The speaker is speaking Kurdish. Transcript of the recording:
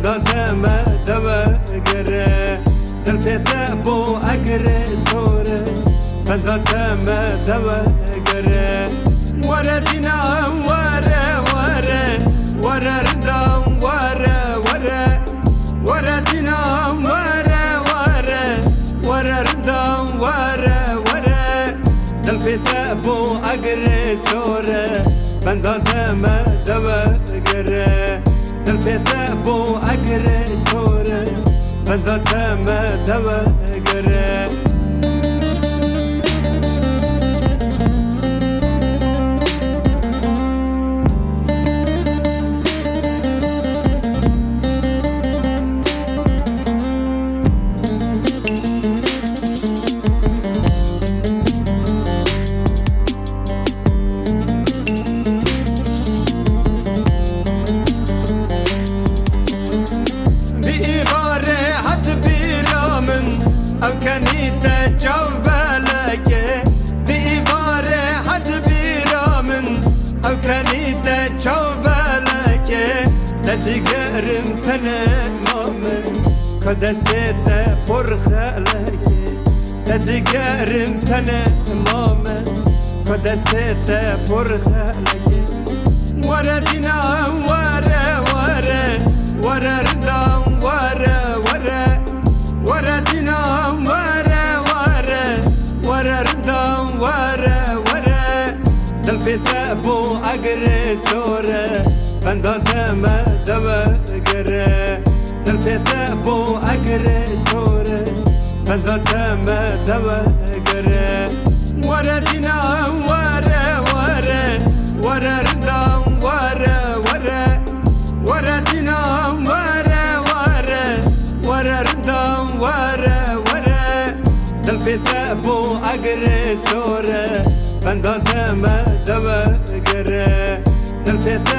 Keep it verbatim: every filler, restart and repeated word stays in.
Te me dewe gere, dil pê te bo egre sore, benda te me dewe gere. Were dînan were, were, were rindan were, were. Were dînan were, were, were rindan were, were. Dil pê te bo egre sore, benda te me dewe gere. Dil pê te bo egre sore, benda te me dewe gere. Bi îvarê hat bîra min, ew kenî te çav belekê. Bi îvarê hat bîra min, ew kenî te çav belekê. Te digerim tenê ma min, ka destê te por xelekê. Te digerim tenê ma min, ka destê te por xelekê. Were dînan were, were, were rindan were, were. Were dînan were, were, were rindan were, were. Dil pê te bo egre sore, benda te me dewe gere. Dil pê te bo egre sore, benda te me dewe gere. Were dînan were, were, were rindan were, were. Were dînan were, were, were rindan were, were. Dil pê te bo egre sore, benda te me dewe gere. Dil pê te